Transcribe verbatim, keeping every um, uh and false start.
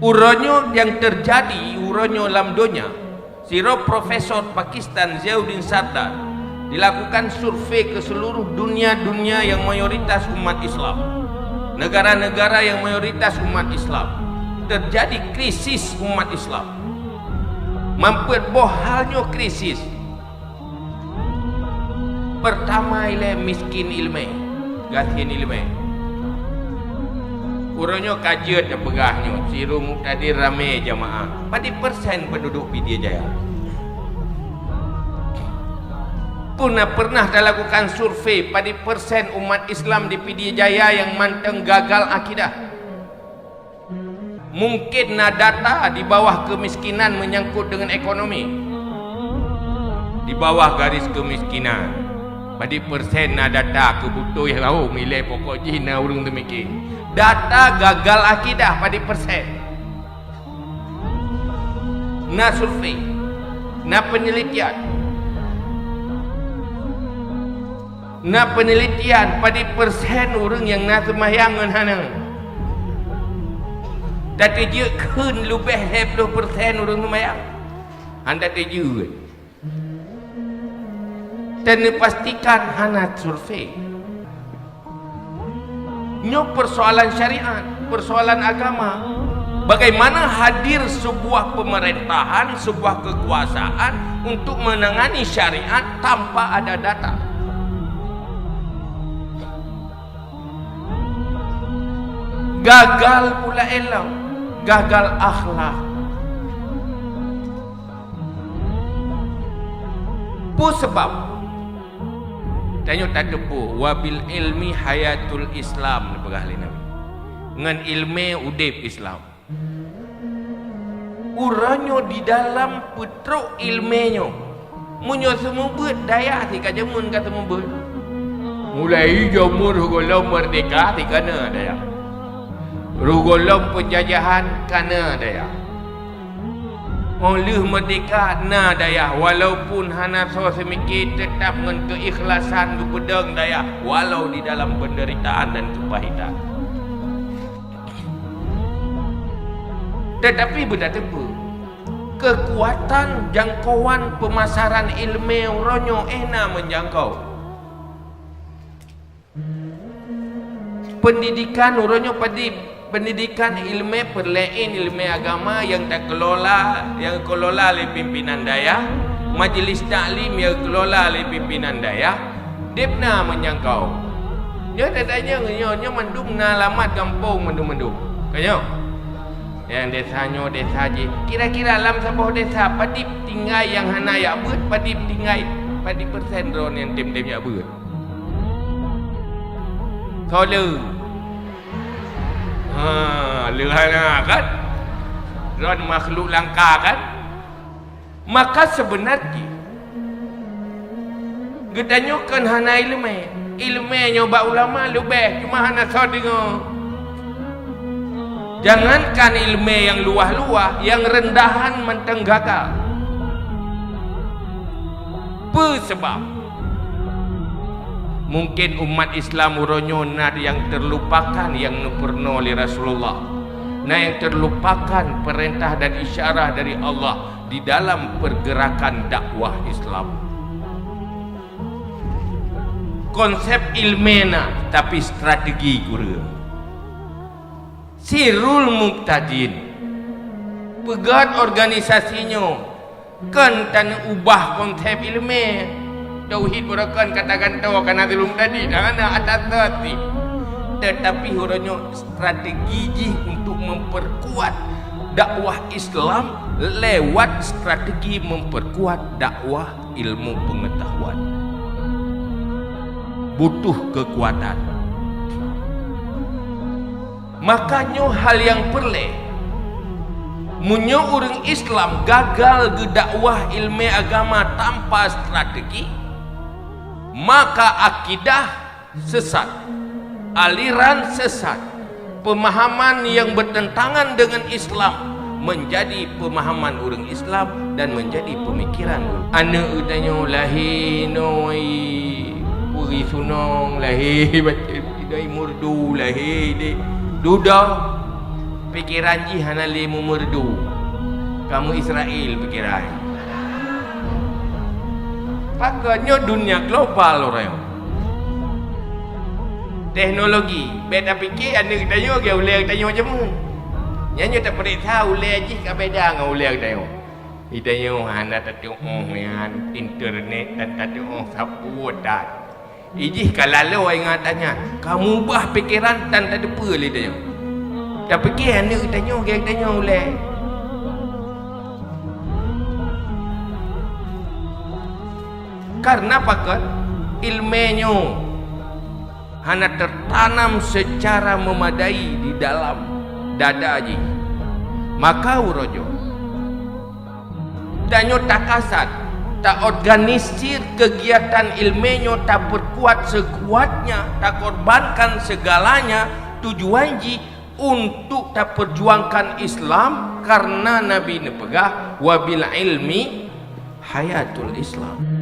Uroe nyoe nyang teujadi uroe nyoe lam donya, sidroe profesor Pakistan, Ziauddin Sardar, dilakukan survei ke seluruh dunia-dunia yang mayoritas umat Islam, negara-negara yang mayoritas umat Islam. Teujadi krisis umat Islam. Mampet boh hal nyoe krisis. Peurtama ilée miskin iéleumé, gasien iéleumé. Uroe nyoe ka jeuet tapeugah nyoe, sidroe muktadin ramé jamaah. Padit persen penduduk Pidie Jaya? Pernah, pernah talakukan survei padit persen umat Islam di Pidie Jaya nyang mantong gagal akidah? Mungkin na data di bawah kemiskinan menyangkut dengan ekonomi. Di bawah garis kemiskinan, padit persen na data keubeutôi lom ilée pokok jih na ureuëng teumiké. Data gagal akidah padit persen. Na survei, na penelitian. Na penelitian padit persen ureuëng nyang na seumayang ngon hana. Tateujeuet kheun leubeh lhée ploh persen ureuëng seumayang. Hana tateujeuet. Dan neupastikan hana survei. Nyoe persoalan syariat, persoalan agama. Bagaimana hadir sebuah pemerintahan, sebuah kekuasaan untuk menangani syariat tanpa ada data? Gagal pula ilmu, gagal akhlak. Peue sabab? Tanyoe tateupeue, "Wa bil ilmi hayatul Islam," neupeugah lé Nabi. Ngon iéleumé udeb Islam. Uroe nyoe di dalam peutrok iéleumé nyoe, meunyoe seumeubeuet dayah sit ka jameun ka seumeubeuet. Mulai jameun rhuh gohlom meurdeka sit ka na dayah. Rhuh gohlom peunjajahan ka na dayah. Óh lheueh meurdeka na dayah, walaupun hana soe seumiké, teutab ngon keuikhlasan geupeudong dayah, walau di dalam peundeuritaan dan keupahitan. Teutapi beutateupeue, keukuatan jangkauan peumasaran iéleumé uroe nyoe éh na meujangkau. Peundidikan uroe nyoe padit, peundidikan iéleumé peurlaén iéleumé agama nyang takeulola, nyang geukelola lé pimpinan dayah, majelis taklim nyang geukelola lé pimpinan dayah, deb na meujangkau. Nyoe tatanyong nyoe, nyoe mandum na alamat gampông mandum-mandum. Ka nyoe? Nyang desa nyoe, desa jih. Kira-kira lam saboh desa, padit tinggai nyang hana jak beuet, padit tinggai, padit persen droe nyang tem-tem jak beuet? Soe le? Ha, le hana kan? Droe makhluk langka kan? Maka seubeuna jih geutanyoe kon hana iéleumé. Iéleumé nyoe bak ulama leubeh, cuma hana soe deungoe. Jangankan iéleumé nyang luwah-luwah, nyang reundahan mantong gagal. Peue sabab? Mungken umat Islam uroe nyoe na nyang teurlupakan nyang neupeurunoe lé Rasulullah, na nyang teurlupakan peurintah dan isyarah dari Allah di dalam peurgeurakan dakwah Islam. Konsep iéleumé na, tapi strategi kureueng. Sirul Mubtadin, peugét organisasi nyoe kon taneuubah konsep iéleumé. Tauhid baroekon kata gantoe kana teulung tadi, dan hana atas tertib. Tetapi uroe nyoe strategi jih untuk memperkuat dakwah Islam lewat strategi memperkuat dakwah ilmu pengetahuan. Butuh kekuatan. Maka nyoe hal nyang peureulée. Meunyoe ureuëng Islam gagal geudakwah iéleumé agama tanpa strategi, maka akidah sesat, aliran sesat, pemahaman yang bertentangan dengan Islam menjadi pemahaman ureuëng Islam dan menjadi pemikiran ureuëng. Aneuëk geutanyoe lahé nyoe puri sunong, lahé baca idai murdu, lahé idai duda. Pikeran jih hana lé meumeurdu. Kamoe Israel pikeran. Pakon nyoe dunia global uroe nyoe. Teknologi, bèk tapike aneuk tanyoe lagèe ulèe tanyoe jameun. Nyan nyoe tapeuriksa ulèe jih ka beda ngon ulèe tanyoe. Geutanyoe hana tatu'oh nyan internet dan tatu'oh sapeue that. Ijih ka laloe ingatan nyan, ka mubah pikeran dan tateupeue lé tanyoe. Tapike aneuk tanyoe lagèe tanyoe ulèe. Karena pakon? Ileumèe nyoe hana teutanam seucara meumadai di dalam dada jih. Maka uroe nyoe, tanyoe takasat, taorganisir keugiatan ileumèe nyoe, tapeukuat seukuatnya, takorbankan seugalanya, tujuan jih untuk tapeujuangkan Islam, karena Nabi neupeugah, "Wa bil ilmi hayatul Islam."